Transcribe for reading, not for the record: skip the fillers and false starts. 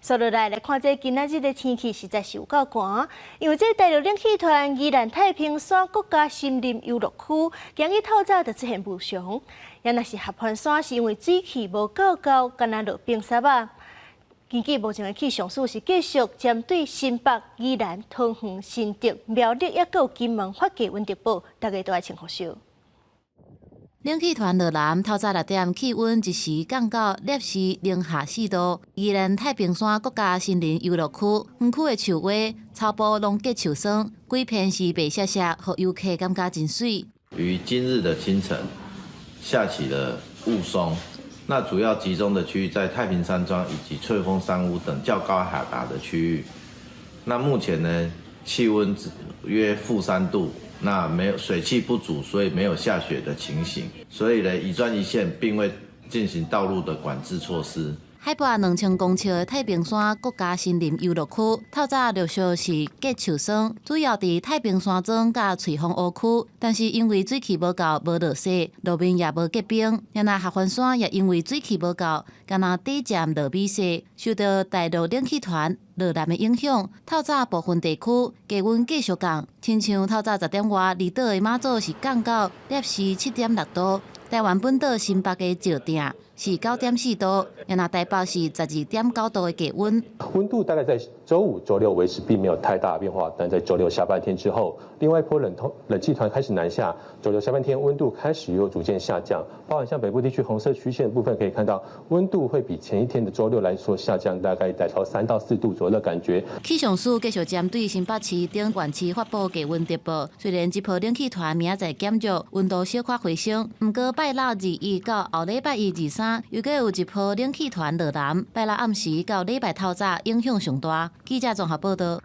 紲落來來看，這今仔日的天氣實在是有夠寒，因為這大陸冷氣團宜蘭太平山國家森林遊樂區，今日透早就出現霧叢，也若是合歡山是因為水汽無夠夠，敢若落冰雪仔。根據目前的氣象署是繼續針對新北、宜蘭、桃園、新竹、苗栗抑閣有金門發低溫特報，大家都愛穿厚袖。冷氣團落南，透早6點氣溫一時降到攝氏零下4度。宜蘭太平山國家森林遊樂區園區的樹蛙、草埔攏結樹霜，規片是白雪雪，予遊客感覺真媠。於今日的清晨下起了霧凇，那主要集中的區域在太平山莊以及翠峰山屋等較高海拔的區域。那目前呢，氣溫約-3度。那沒有水汽不足，所以沒有下雪的情形，所以呢，宜專一線並未進行道路的管制措施。海拔2000公尺的太平山國家森林遊樂區，透早陸續是結樹霜，主要佇太平山莊佮翠峰屋區，但是因為水汽無夠，無落雪，路面也無結冰。若合歡山也因為水汽無夠，敢若短暫落米雪。受到大陸冷氣團落南的影響，透早部分地區低溫繼續降，親像透早10點外，離島的馬祖是降到攝氏7.6度，台灣本島新北的石碇是9.4度，若台北是12.9度的低溫。溫度大概在週五、週六維持並沒有太大的變化，但在週六下半天之後，另外一波冷氣團開始南下，週六下半天溫度開始又逐漸下降，包含像北部地區紅色曲線部分可以看到，溫度會比前一天的週六來說下降大概達到3到4度左右的感覺。氣象署繼續針對新北市等縣市發布低溫特報，雖然這波冷氣團明仔載減弱，溫度小可回升，毋過拜六21到後禮拜一二三，又閣有一波冷氣團落南，拜六暗時到禮拜透早影響上大。記者綜合報道。